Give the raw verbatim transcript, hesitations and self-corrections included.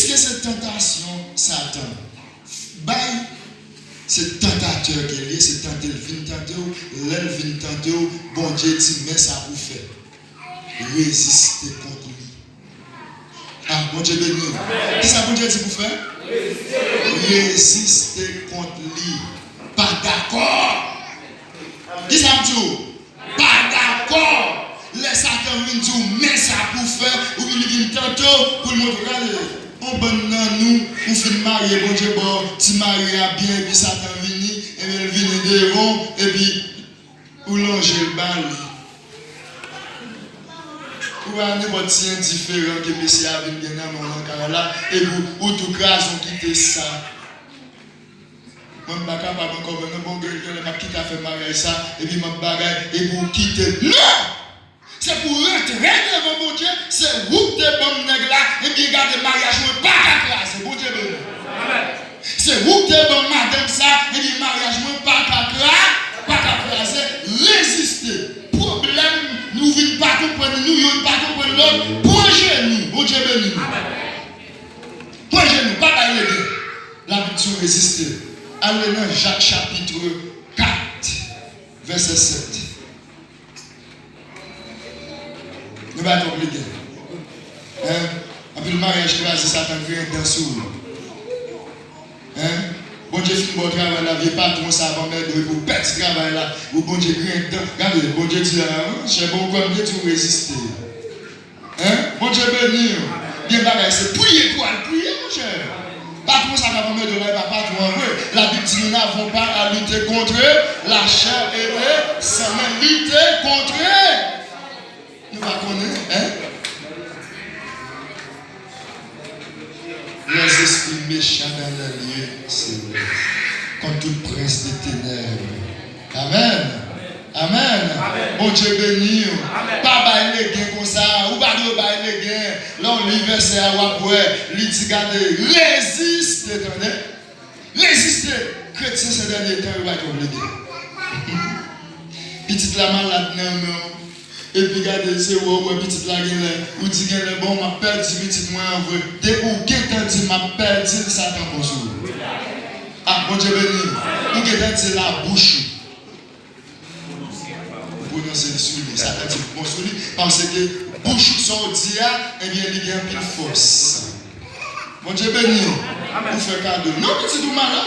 Reziste se tantasyon Satan. Bay, se tantatè ke l ye, se tante l vin tante w. Lè l vin tante w, Bondye di, men sa pou w fè. Reziste kont li. Ah, Bondye beni w. Kisa Bondye di pou fè? Reziste kont li. Pa dakò. Kisa m di w? Pa dakò. Lè Satan vin di w, men sa pou fè, ou vin, li vin tante w pou l montre w, gade, yon bann nan nou, ou fin marye, Bondye ba w ti marye a byen, epi Satan vini, ebyen, l vini devan w, epi ou lonje l ba li. Ou a nenpòt ti endiferan ke mesye a vin gen nan men w nan kay la, epi ou, ou tou kraze, w kite sa. Mwen, m pa kapab ankò, mwen, non, bon, gen, gen lè m ap kite afè maryaj sa, epi m ap bagay, epi w kite. Non! Se pou w rantre devan Bondye, se ou k te ban m nèg la, ebyen, gade, maryaj mwen pa ka kraze, Bondye beni. Se ou k te ban m madanm sa, ebyen, maryaj mwen pa ka kra-, pa ka kraze, reziste. Pwoblèm, nou vin pa konprann, nou youn pa konprann lòt, pran jenou, Bondye beni nou. Pran jenou, pa bay lege. Labib di w reziste. Ale nan Jak chapit kat, vèsè sèt. Nou pa twò plede. Hein? Anpil maryaj kraze, Satan griyen dan sou ou. Hein? Bondye fin ba w travay la, vye patwon sa, vanmèdo, epi w pèdi travay la, ou Bondye griyen dan. Gade, Bondye di, ah, chè, bon, ou kwè m te di w reziste. Hein? Bondye beni w. Gen bagay, se priye pou w al priye, monchè. Patwon sa k ap anmède w la, e pa patwon an vre. Labib di, nous n'avons pas à lutter contre la chair et le sang, men lite kont. Nou pa konnen, hein? Les esprits méchants dans les lieux célestes, contre toute prince des ténèbres. Amen. Amen. Bondye beni w. Pa bay legen konsa. Ou pa dwe bay legen. Lè w li vèsè a, w ap wè. Li di, gade, reziste, tande. Reziste. Kretyen se dènye tan, yo pa twò legen. Pitit la malad nan men w. Epi gade, se wè, ou wè pitit la genlè. Ou di genlè, bon, m ap pèdi pitit mwen an vre. Depi w gentan di, m ap pèdi l, Satan bon sou ou. Ah, Bondye beni w. Ou gentan di l a bouch ou. Ou pwononse l sou li. Satan di bon sou li, paske bouch ou, sa w di a, ebyen, li gen anpil fòs. Bondye beni w. Ou fè kado. Non, pitit ou malad.